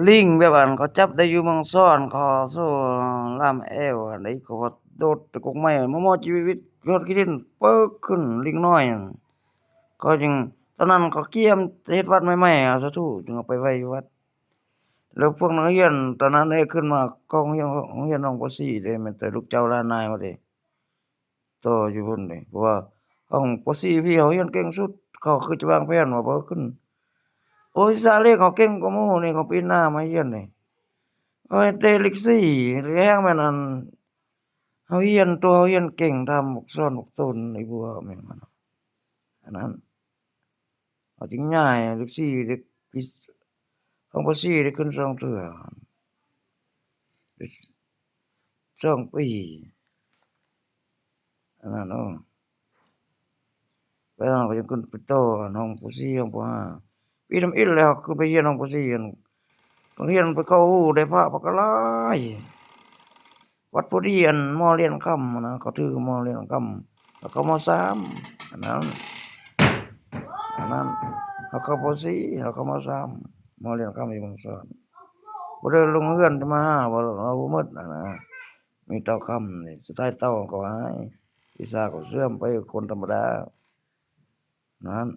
ລິງແບບອັນເຂົາຈັບໄດ້ຢູ່ເມືອງຊອນ ເຂົາໂຊລາມແອວ ອັນໃດເຂົາວ່າໂດດແຕ່ກົກໄມ້ ມາມອດຊີວິດ ຍອດຂີ້ດິນເປີກຂຶ້ນ ລິງນ້ອຍ ເຂົາຈຶ່ງ ຕອນນັ້ນເຂົາກຽມເຮັດວັດໃໝ່ໆ ເອົາສາທຸ ຈຶ່ງເອົາໄປໄວ້ຢູ່ວັດ. ແລ້ວພວກນັກຮຽນຕອນນັ້ນໄດ້ຂຶ້ນມາ ເຂົ້າໂຮງຮຽນ ໂຮງຮຽນໜອງປາຊີເດ້ ແມ່ນແຕ່ລູກເຈົ້າຫຼານນາຍໝົດເດ້ ຕໍ່ຢູ່ພຸ້ນເດ້ ເພາະວ່າຫ້ອງ ປ.ສີ່ ພີ່ເຮົາຮຽນເກັ່ງສຸດ ເຂົາຄືຈະວາງແຜນວ່າບໍ່ຂຶ້ນ ໂອ້ຍ ວິຊາເລກເຮົາເກັ່ງກວ່າໝູ່ນີ້ ຂອງປີໜ້າມາຮຽນນີ້ ເຮົາເຮັດແຕ່ເລກສີ່ ແຮງແມ່ນອັນ ເຮົາຮຽນ ຕົວເຮົາຮຽນເກັ່ງ ຕາມອັກສອນບັກຕົນ ອີ່ບົວແມ່ນມັນ ອັນນັ້ນ ເຮົາຈຶ່ງຍ້າຍເລກສີ່ ເລກ ຫ້ອງ ປ.ສີ່ ໄດ້ຂຶ້ນສອງເທື່ອ ສອງປີ ອັນນັ້ນເນາະ ໄປນັ້ນເຮົາກໍຍັງຂຶ້ນໄປຕໍ່ຫ້ອງ ປ.ສີ່ ຫ້ອງ ປ.ຫ້າ ປີທຳອິດແລ້ວ ເຮົາຂຶ້ນໄປຮຽນຫ້ອງ ປ.ສີ່ ອັນ ນັກຮຽນໄປເຂົ້າຮູ້ໄດ້ພະບັກຫຼາຍ ວັດໂພດີ ອັນ ມໍ່ລ້ຽນຄຳຫັ້ນນະ ເຂົາຖືມໍ່ລ້ຽນຄຳ ແລ້ວເຂົ້າ ມໍ່ສາມ ອັນນັ້ນ ອັນນັ້ນ ເຮົາເຂົ້າ ປ.ສີ່ ເຮົາເຂົ້າ ມໍ່ສາມ ມໍ່ລ້ຽນຄຳຢູ່ເມືອງຊອນ ບໍ່ໄດ້ລົງເຮືອນຈະມາຫາ ເວົ້າ ເວົ້າບໍ່ໝົດຫັ້ນນະ ມີເຕົ້າຄຳນີ້ ສະໄຕເຕົ້າກໍຫາຍ ວິຊາກໍເສື່ອມໄປຄົນທຳມະດາ ນັ້ນ